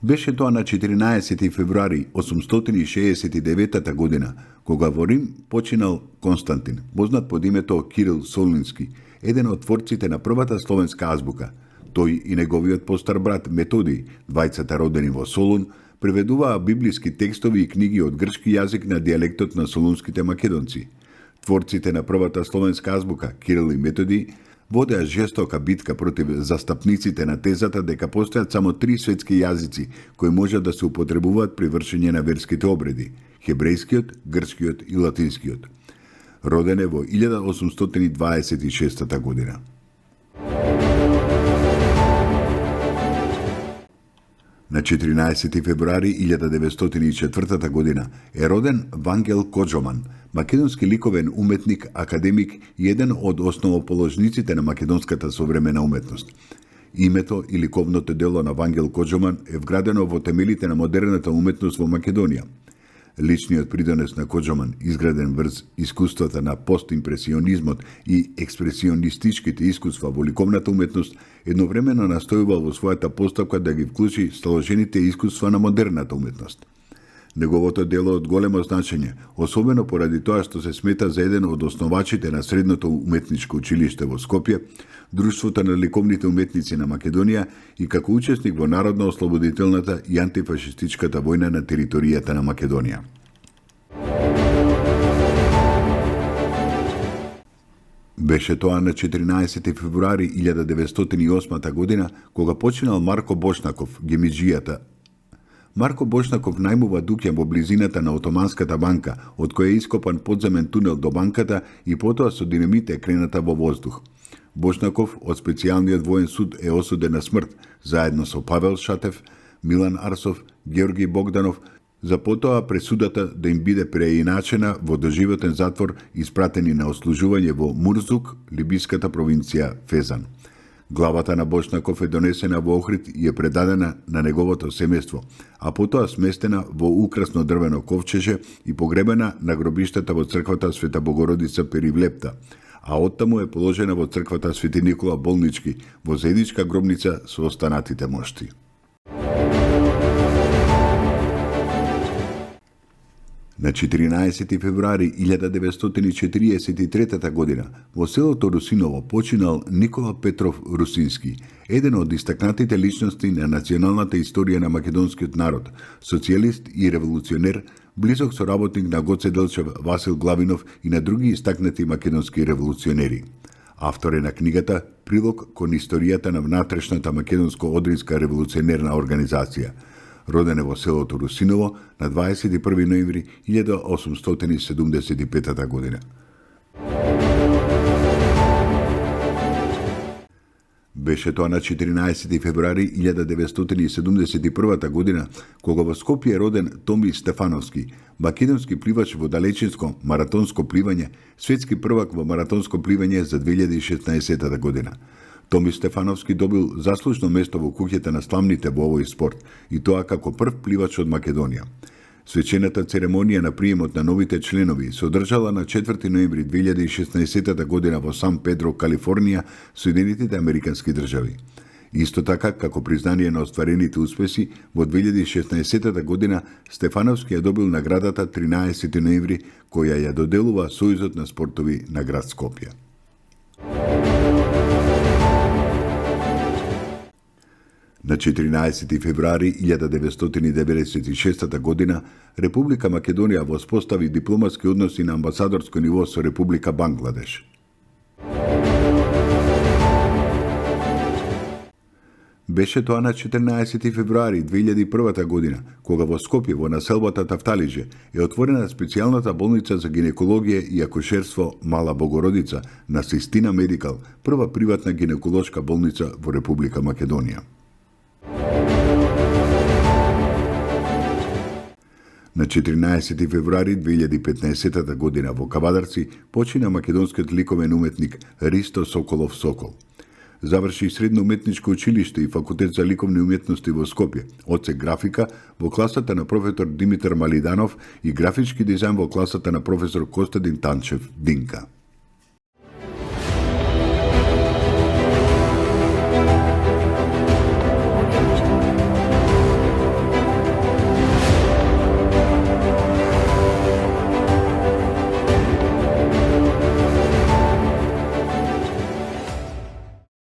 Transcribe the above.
Беше тоа на 14 февруари 869 година, кога во Рим починал Константин, познат под името Кирил Солунски, еден од творците на првата словенска азбука. Тој и неговиот постар брат Методий, двајцата родени во Солун, преведуваа библиски текстови и книги од грчки јазик на дијалектот на солунските македонци. Творците на првата словенска азбука, Кирил и Методий, водеа жестока битка против застапниците на тезата дека постојат само 3 светски јазици кои можат да се употребуваат при вршење на верските обреди – хебрејскиот, грчкиот и латинскиот. Роден е во 1826 година. На 14 февруари 1904 година е роден Вангел Коџоман, македонски ликовен уметник, академик и еден од основоположниците на македонската современа уметност. Името и ликовното дело на Вангел Коџоман е вградено во темелите на модерната уметност во Македонија. Личниот придонес на Коџоман, изграден врз искуствата на постимпресионизмот и експресионистичките искуства во ликовната уметност, едновремено настојувал во својата постапка да ги вклучи сталожените искуства на модерната уметност. Неговото дело од големо значење, особено поради тоа што се смета за еден од основачите на Средното уметничко училиште во Скопје, Друштвото на ликовните уметници на Македонија и како учесник во народно-ослободителната и антифашистичката војна на територијата на Македонија. Беше тоа на 14 февруари 1908 година, кога починал Марко Бошнаков, гемиџијата. Марко Бошнаков најмува дуќан во близината на Отоманската банка, од која е ископан подземен тунел до банката и потоа со динамит е крената во воздух. Бошнаков од специјалниот воен суд е осуден на смрт, заедно со Павел Шатев, Милан Арсов, Георги Богданов, за потоа пресудата да им биде преиначена во доживотен затвор и испратени на ослужување во Мурзук, либиската провинција Фезан. Главата на Бошнаков е донесена во Охрид и е предадена на неговото семејство, а потоа сместена во украсно дрвено ковчеже и погребена на гробиштата во црквата Света Богородица Перивлепта, а оттаму е положена во црквата Свети Никола Болнички, во заедничка гробница со останатите мошти. На 14 февруари 1943 година во селото Русиново починал Никола Петров Русински, еден од истакнатите личности на националната историја на македонскиот народ, социјалист и револуционер, близок соработник на Гоце Делчев, Васил Главинов и на други истакнати македонски револуционери. Автор е на книгата Прилог кон историјата на внатрешната македонско-одринска револуционерна организација. Роден е во селото Русиново на 21 ноември 1875 година. Беше тоа на 14 февруари 1971 година, кога во Скопје е роден Томи Стефановски, македонски пливач во далечинско маратонско пливање, светски првак во маратонско пливање за 2016 година. Томи Стефановски добил заслужно место во куќата на славните во овој спорт, и тоа како прв пливач од Македонија. Свечената церемонија на приемот на новите членови се одржала на 4 ноември 2016 година во Сан Педро, Калифорнија, Соединетите Американски држави. Исто така, како признание на остварените успеси, во 2016 година Стефановски ја добил наградата 13 ноември, која ја доделува Сојузот на спортови на град Скопје. На 14 февруари 1996 година Република Македонија воспостави дипломатски односи на амбасадорско ниво со Република Бангладеш. Беше тоа на 14 февруари 2001 година, кога во Скопје, во населбата Тафталиџе, е отворена специјалната болница за гинекологија и акушерство Мала Богородица на Систина Медикал, прва приватна гинеколошка болница во Република Македонија. На 14 февруари 2015 година во Кавадарци почина македонскиот ликовен уметник Ристо Соколов Сокол. Заврши средно уметничко училиште и факултет за ликовни уметности во Скопје, одсек графика во класата на професор Димитар Малиданов и графички дизајн во класата на професор Костадин Танчев Динка.